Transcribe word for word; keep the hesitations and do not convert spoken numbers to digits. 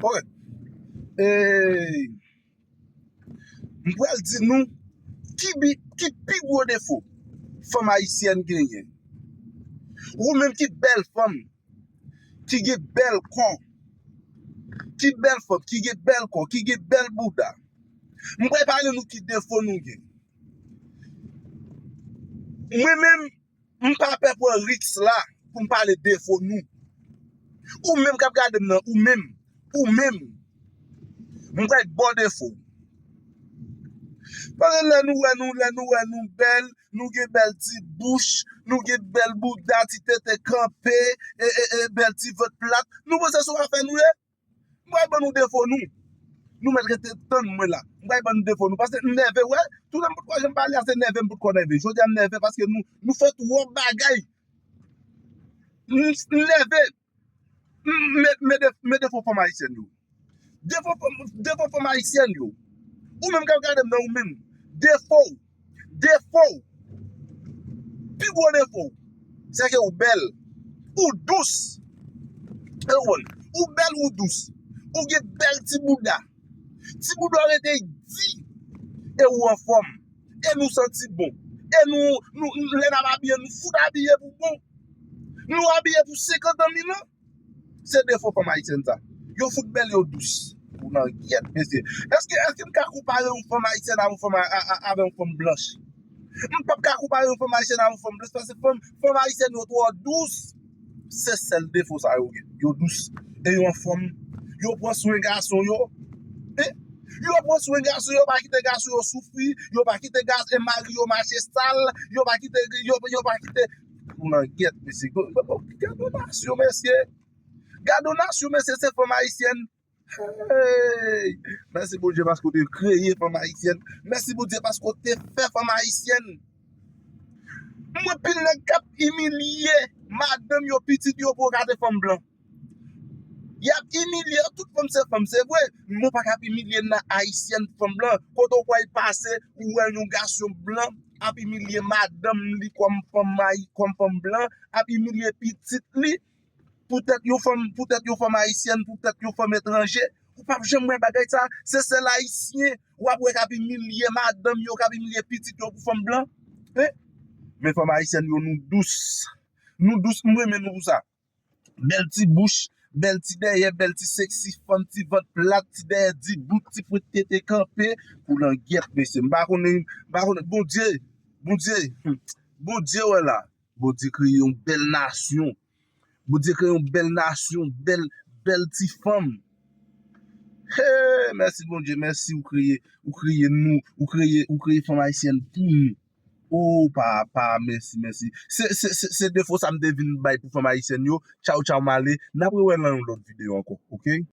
Ok. E, m pral di nou ki, bi- ki pi gwo defo fanm ayisyèn genyen. Ou menm ki bèl fanm, ki gen bèl kò, ki bèl fanm, ki gen bèl kò, ki gen bèl bouda. M pral pale nou ki defo nou gen. Mwen menm, m pa pè pran riks la pou m pale defo nou. Ou menm k ap gade m nan, ou menm, ou menm, m pral ba w defo. Paske lè nou wè nou, lè nou wè nou bèl, nou gen bèl ti bouch, nou gen bèl bouda, ti tete kanpe, e, e, e, bèl ti vant plat, nou panse se yon afè nou ye? M pral ban nou defo nou. Nou mèt rete tann mwen la. M pral ban nou defo nou. Paske m nève, wè. Toutan m potko janm pale a, se nève m potko nève. Jodi a m nève paske nou, nou fè twòp bagay. M, m nève. M, men, men de- men defo fanm ayisyèn yo. Defo fanm, defo fanm ayisyèn yo. Ou menm k ap gade m nan, ou menm. Defo w. Defo w. Pi gwo defo w, se ke ou bèl. Ou dous. E ou konn, ou bèl, ou dous. Ou gen bèl ti bouda. Ti bouda w rete di. E ou anfòm. E nou santi bon. E nou, nou, lè n ap abiye, nou fout abiye pou bon. Nou abiye pou senkant an, mil an. Se defo fanm ayisyèn sa. Yo fout bèl, yo dous. Ou nan gyèt, mesye. Èske, èske m ka konpare yon fanm ayisyèn a yon fanm a- a- a- avè yon fanm blanch? M p ap ka konpare yon fanm ayisyèn a yon fanm blanch, paske fanm, fanm ayisyèn yo twò dous. Se sèl defo sa yo gen. Yo dous. E yo anfòm. Yo pran swen gason yo. Hein? Yo pran swen gason yo, pa kite gason yo soufri. Yo pa kite gas- e mari yo mache sal. Yo pa kite, yo, yo pa kite. Ou nan gyèt, mesye. Gade yon nasyon, mesye. Gade yon nasyon, mesye, se fanm ayisyèn. Hey! Mèsi Bondye paske w te kreye fanm ayisyèn. Mèsi Bondye paske w te fè fanm ayisyèn. M wè pil nèg k ap imilye madanm yo, pitit yo pou yo gade fanm blan. Y ap imilye yo, tout fanm se fanm, se vre. Men w pa ka ap imilye nan ayisyèn fanm blan. Kote w kwè l pase, ou wè yon gason blan ap imilye madanm li kòm fanm ayi- kòm fanm blan, ap imilye pitit li. Poutèt yon fanm, poutèt yon fanm ayisyèn, poutèt yon fanm etranje, ou p ap janm wè bagay sa. Se sèl ayisyen w ap wè k ap imilye madanm yo, k ap imilye pitit yo pou fanm blan. Hein? Men fanm ayisyèn yo, nou dous. Nou dous, m renmen nou pou sa. Bèl ti bouch, bèl ti dèyè, bèl ti seksi fanm, ti vant plat, ti dèyè di bout, ti pwent tete kanpe, pou langyèt, mesye. M pa konnen, m pa konnen. Bondye, Bondye, hmm, Bondye wè la. Bondye kreye yon bèl nasyon. Bondye kreye yon bèl nasyon, bèl, bèl ti fanm. Hey, mèsi Bondye, mèsi ou kreye, ou kreye nou, ou kreye, ou kreye fanm ayisyèn pou nou. Oh, papa, mèsi, mèsi. Se, se, se, se defo sa m te vin bay pou fanm ayisyèn yo. Tchaw, tchaw, m ale. N ap rewè nan yon lòt videyo ankò, ok?